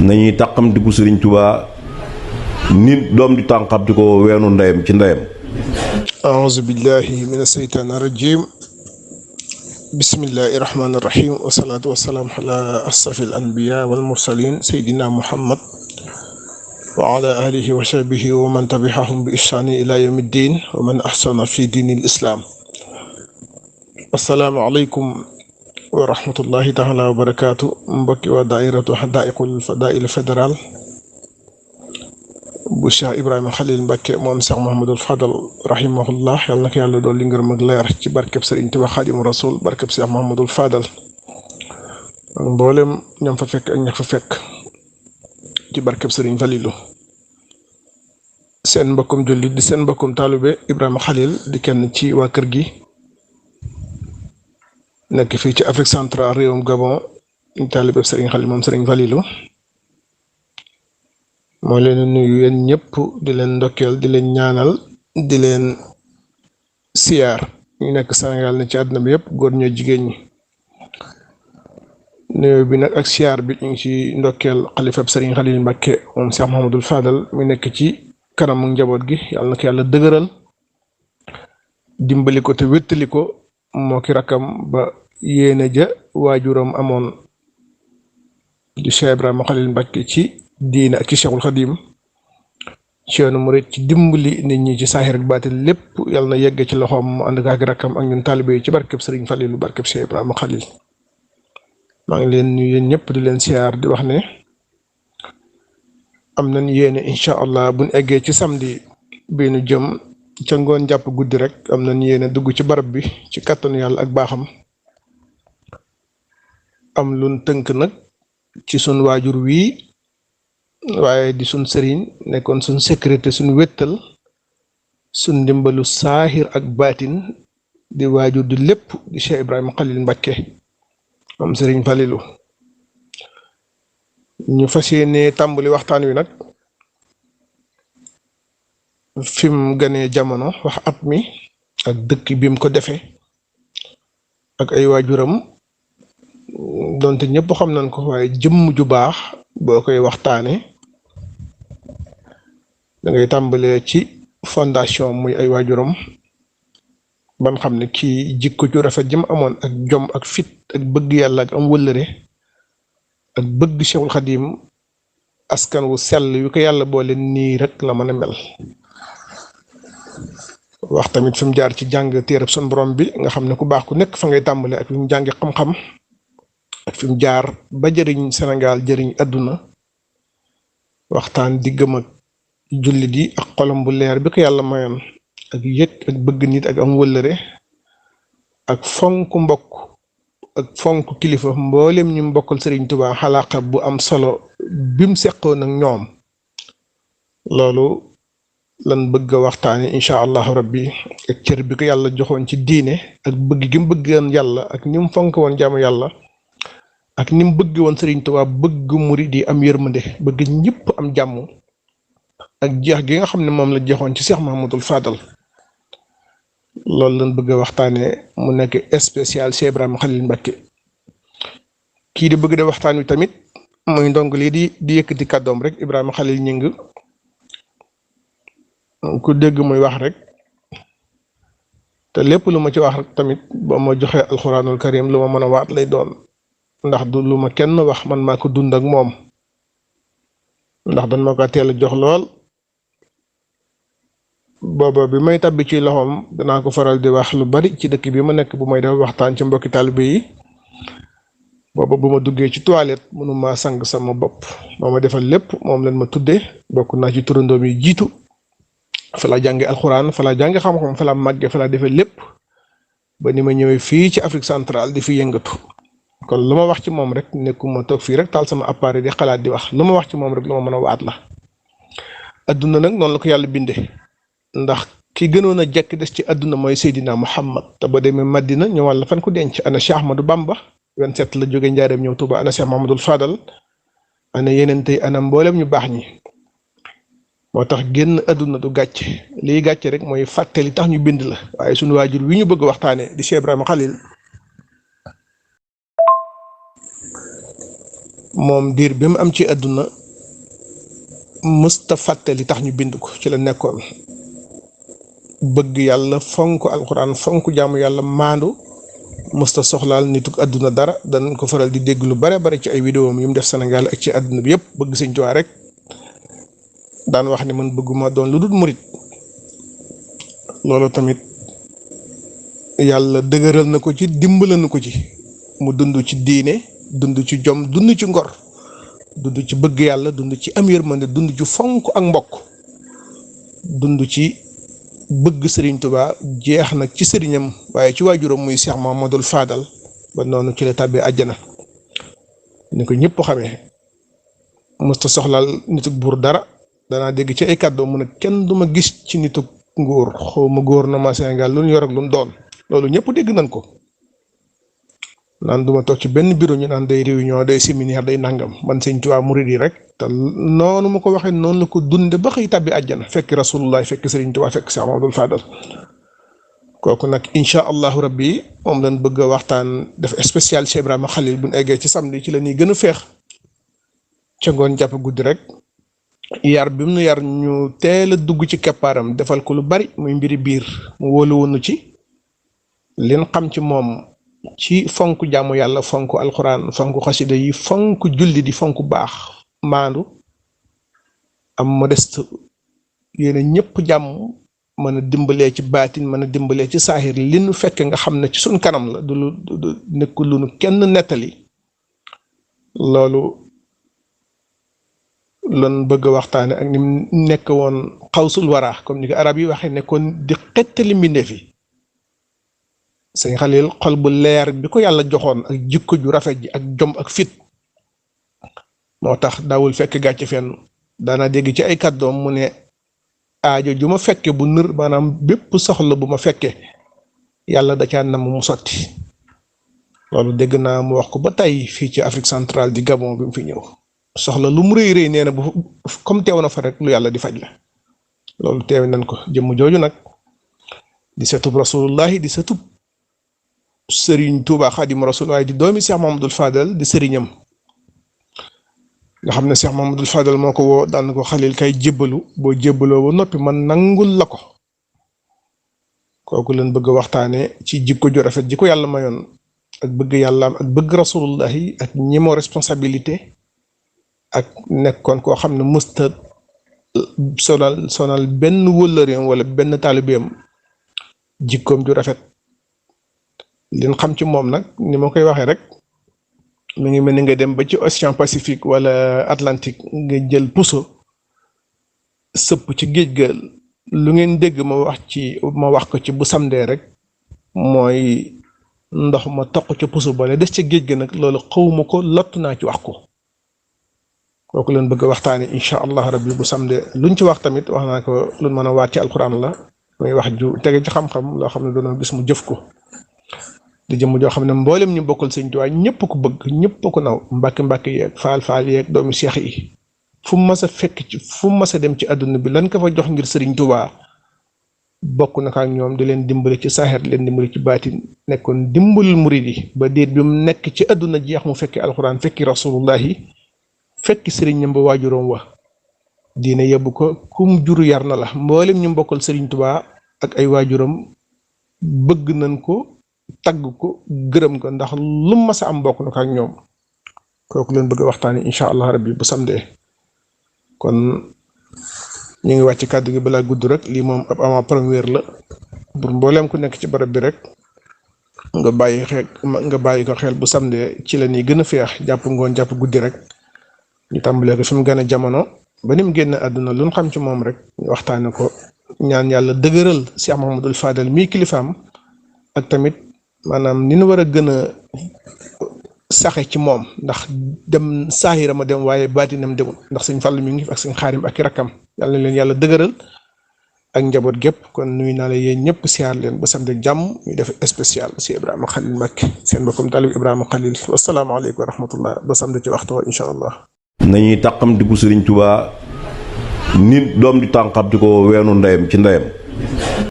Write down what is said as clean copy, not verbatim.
nañuy tàqamtiku Sëriñ Tuubaa nit doom di tànqamti ko weenu ndeyam ci ndeyam. أعوذ بالله من الشيطان الرجيم بسم الله الرحمن الرحيم والصلاة والسلام على أشرف الأنبياء والمرسلين سيدنا محمد وعلى آله وصحبه ومن تبعهم بإحسان إلى يوم الدين ومن أحسن في دين الإسلام. السلام عليكم ورحمة الله تعالى وبركاته. مبكي ودائرة حدائق الفضائل الفدرال bu Cheikh Ibrahima Khalil Mbacke moom Cheikh Mouhamadul Fadal rahimahullah yàlla na ko yàlla doon li ngërëm ak leer ci barkeb Serigne Touba Xaadimu Rasul barkeb Cheikh Mouhamadul Fadal ak mboolem ñoom fa fekk ak ña fa fekk ci barkeb Serigne Falilou seen mbokkum jullit di seen mbokkum taalibe Ibrahima Khalil di kenn ci waa kër gi nekk fii ci Afrique centrale réewum Gabon taalibe Serigne Khalil moom Serigne Falilou moo leen nuyu yéen ñëpp di leen ndokkeel di leen ñaanal di leen siyaar ñu nekk Sénégal ne ci àdduna bi yëpp góor ñoo jigéen ñi nuyu bi nag ak siyaar bi ñu ngi ci ndokkeel xalifab Serigne Khalil Mbacke moom Cheikh Mouhamadul Fadal mi nekk ci kanamu njaboot gi yàlla na ko yàlla dëgëral dimbali ko te wéttali ko moo ki rakkam ba yéene ja waajuram amoon di Cheikh Ibrahima Khalil Mbacke ci diine ak ci Cheikhul Khadim ci yoonu murit ci dimbali nit ñi ci saaxir ak baatil lépp yàlla na yegg ci loxoom mu ànd ak rakkam ak ñun taalibe yi ci barkeb Serigne Falilou barkeb Cheikh Ibrahima Khalil maa ngi leen nuyu yéen ñëpp di leen siyaar di wax ne am nañ yéene incha allah buñ eggee ci samedi bi nu jëm ca ngoon jàpp guddi rek am nañ yéene dugg ci barab bi ci kattanu yàlla ak baaxam am luñ tënk nag ci sun waajur wii waaye di sun sëriñ nekkoon sun sécurité sun wéttal sun ndimbalu saahir ak baatin di waajur di lépp di Cheikh Ibrahima Khalil Mbacke moom Serigne Falilou ñu fas yéene tàmbali waxtaan wi nag fi mu ganee jamono wax at mi ak dëkk bi mu ko defee ak ay waajuram donte ñëpp xam nañ ko waaye jëmm ju baax boo koy waxtaane da ngay tàmbalee ci fondation muy ay waajuram ban xam ne kii jikko ju rafet jëm amoon ak jom ak fit ak bëgg yàlla ak am wëllëre ak bëgg Cheikhul Khadim askan wu sell yu ko yàlla boole nii rek la mën a mel wax tamit fi mu jaar ci jàng téereb sun borom bi nga xam ne ku baax ku nekk fa ngay tàmbalee ak fi mu jàngi xam-xam ak fi mu jaar ba jëriñ Sénégal jëriñ àdduna waxtaan diggam ak jullit yi ak xolam bu leer bi ko yàlla mayoon ak yëg ak bëgg nit ak am wëllëre ak fonk mbokk ak fonk kilifa mboolem ñu mbokkal Serigne Touba xalaqa bu am solo bim seqoon ak ñoom loolu lan bëgg a waxtaane incha allahu rabbi ak cër bi ko yàlla joxoon ci diine ak bëgg gi mu bëggoon yàlla ak ni mu fonk woon jaamu yàlla ak ni mu bëgg woon Serigne Touba bëgg murid yi am yërmande bëgg ñëpp am jàmm ak jeex gi nga xam ne moom la jeexoon ci Cheikh Mouhamadul Fadal loolu lañ bëgg a waxtaanee mu nekk spécial Cheikh Ibrahima Khalil Mbacke kii di bëgg de waxtaan wi tamit muy ndong lii di yëkkati kàddoom rek Ibrahima Khalil ñing ku dégg muy wax rek te lépp lu ma ci wax rek tamit ba ma joxee alxuraanul karim lu ma mën a waat lay doon ndax du lu ma kenn wax man maa ko dund ak moom ndax dañ ma ko teel a jox lool booba bi may tabbi ci loxoom danaa ko faral di wax lu bari ci dëkk bi ma nekk bu may def waxtaan ci mbokki taalibe yi booba bu ma duggee ci toilette mënuma sang sama bopp moo ma defal lépp moom leen ma tuddee bokk naa ci turandoom yi jiitu fa la jànge alxuraan fa la jànge xam-xam fa la màgge fa la defee lépp ba ni ma ñëwee fii ci Afrique centrale di fi yëngatu kon lu ma wax ci moom rek nekkuma toog fii rek taal sama appareil di xalaat di wax lu ma wax ci moom rek lu ma mën a waat la adduna nag noonu la ko yàlla bindee ndax ki gënoon a jekk des ci adduna mooy Seydina Muhammad te ba demee Madina ñëwal la fan ko denc ana Cheikh Ahmadou Bamba 27 la jóge Njaareem ñëw Touba ana Cheikh Mouhamadul Fadal ana yeneen tey ana mboolem ñu baax ñi moo tax génn adduna du gàcce liy gàcce rek mooy fàtte li tax ñu bind la waaye suñu waajur wi ñu bëgg waxtaanee di Cheikh Ibrahima Khalil moom diir bi mu am ci àdduna mësta fàtte li tax ñu bind ko ci la nekkoon bëgg yàlla fonk alxuraan fonk jaamu yàlla maandu mësta soxlaal nituk àdduna dara danañ ko faral di dégg lu bare bare ci ay vidéo yu mu def Sénégal ak ci àdduna bi yëpp bëgg Sëñ Tuubaa rek daan wax ne man bëgguma doon lu dul murit loolu tamit yàlla dëgëral na ko ci dimbala na ko ci mu dund ci diine dund ci jom dund ci ngor dund ci bëgg yàlla dund ci am yërmande dund ci fonk ak mbokk dund ci bëgg Serigne Touba jeex nag ci sëriñam waaye ci waajuram muy Cheikh Mamadou Fadal ba noonu ci la tàbbee àjjana ni ko ñëpp xamee mësta soxlaal nituk buur dara danaa dégg ci ay kàddoo mu ne kenn du ma gis ci nituk nguur xawma gouvernement Sénégal lu ñu yor ak lu mu doon loolu ñëpp dégg nañ ko naan duma toog ci benn bureau ñu naan day réunion day séminaire day nangam man Sëñ Tuubaa murid yi rek te noonu ma ko waxee noonu la ko dunde ba xëy tàbbi àjjana fekk rasulullah fekk Sëriñ Tuubaa fekk Cheikh Mamadou Fadal kooku nag incha allahu rabbi moom lañ bëgg a waxtaan def spécial Cheikh Ibrahima Khalil bu ñu eggee ci samedi ci la ñuy gën a feex ca ngoon jàpp guddi rek yar bi mu nu yar ñu teel a dugg ci keppaaram defal ko lu bari muy mbiri biir mu wóolu woonu ci liñ xam ci moom ci fonk jaamu yàlla fonk alxuraan fonk xasida yi fonk julli di fonk baax maandu am modeste yéene ñëpp jàmm mën a dimbalee ci baatin mën a dimbalee ci saaxir li nu fekk nga xam ne ci suñ kanam la du nekkul lu nu kenn nettali loolu lan bëgg a waxtaane ak ni mu nekk woon xawsul wara comme ni ko arab yi waxee nekkoon di xettali mbindeef yi Sëñ Xalil xol bu leer bi ko yàlla joxoon ak jikko ju rafet ji ak jom ak fit moo tax daawul fekk gàcce fenn daana dégg ci ay kàddoom mu ne aajo ju ma fekke bu nër maanaam bépp soxla bu ma fekke yàlla da caa nam mu sotti loolu dégg naa mu wax ko ba tey fii ci Afrique centrale di Gabon bi mu fi ñëw soxla lu mu rëy rëy nee na bu comme teew na fa rek lu yàlla di faj la loolu teew nañ ko jëmm jooju nag di setub rasulullahi di setub Sëriñ Tuuba Xaadimu Rasuul waaye di doomi Cheikh Mamadou Fadal di sëriñam nga xam ne Cheikh Mamadou Fadal moo ko woo daan ko Xalil kay jébbalu boo jébbaloo ba noppi man nangul la ko kooku leen bëgg a waxtaane ci jikko ju rafet ji ko yàlla mayoon ak bëgg yàllaam ak bëgg rasulullahi ak ñemoo responsabilité ak nekkoon koo xam ne mësta sonal benn wëllëreem wala benn taalibeem jikkoom ju rafet liñ xam ci moom nag ni ma koy waxee rek mu ngi mel ni nga dem ba ci océan Pacifique wala Atlantique nga jël puso sëpp ci géej ga lu ngeen dégg ma wax ko ci bu samdee rek mooy ndox ma toq ca puso ba des ca géej ga nag loolu xawma ko lott naa ci wax ko kooku leen bëgg a waxtaane incha allah rabbi bu samdee luñ ci wax tamit wax naa ko luñ mën a waat ci alquran la muy wax ju tege ci xam-xam loo xam ne doona gis mu jëf ko di jëm joo xam ne mboolem ñu bokkal Sëñ Tuubaa ñëpp ko bëgg ñëpp ko naw mbàkki yeeg faal yeeg doomi seex yi fu mu mas a fekk ci fu mu mas a dem ci àdduna bi lan ko fa jox ngir Sëriñ Tuubaa bokk na ak ñoom di leen dimbali ci saaxir di leen dimbali ci baatin nekkoon dimbalul murid yi ba déet bi mu nekk ci àdduna jeex mu fekki alxuraan fekki rasulullahi fekki sëriñam ba waajuroom wa diine yebbu ko kum juru yar na la mboolem ñu bokkal Sëriñ Tuubaa ak ay waajuram bëgg nañ ko tagg ko gërëm ko ndax lu mas a am bokk na ko ak ñoom kooku leen bëgg a waxtaani incha allah rabbi bu samdee kon ñu ngi wàcc kàddu gi balaa gudd rek lii moom ab avant première la pour mbooleem ku nekk ci barab bi rek nga bàyyi ko xel bu samdee ci la ñuy gën a feex jàpp ngoon jàpp guddi rek ñu tàmbalee ko fi mu gën a jamono ba ni mu génn àdduna lu ñu xam ci moom rek ñu waxtaane ko ñaan yàlla dëgëral Cheikh Mahamadul Fadal mii kilifaam ak tamit maanaam ni ñu war a gën a saxe ci moom ndax dem saahira ma dem waaye baatinam demul ndax Sëñ Fallu mi ngi fi ak Sëñ Xaarim ak i rakkam yàlla na leen yàlla dëgëral ak njaboot gépp kon nuyu naa la yéen ñëpp siyaar leen ba samedi jàmm ñu def spécial si Ibrahima Khalil Mbacké seen mbokkum talib Ibrahima Khalil wasalaamaaleykum wa rahmatullah ba samedi ci waxtu wa incha allah. nañuy tàqam di ko Sëriñ Tuubaa nit doom di tànqam di ko weenu ndeyam ci ndeyam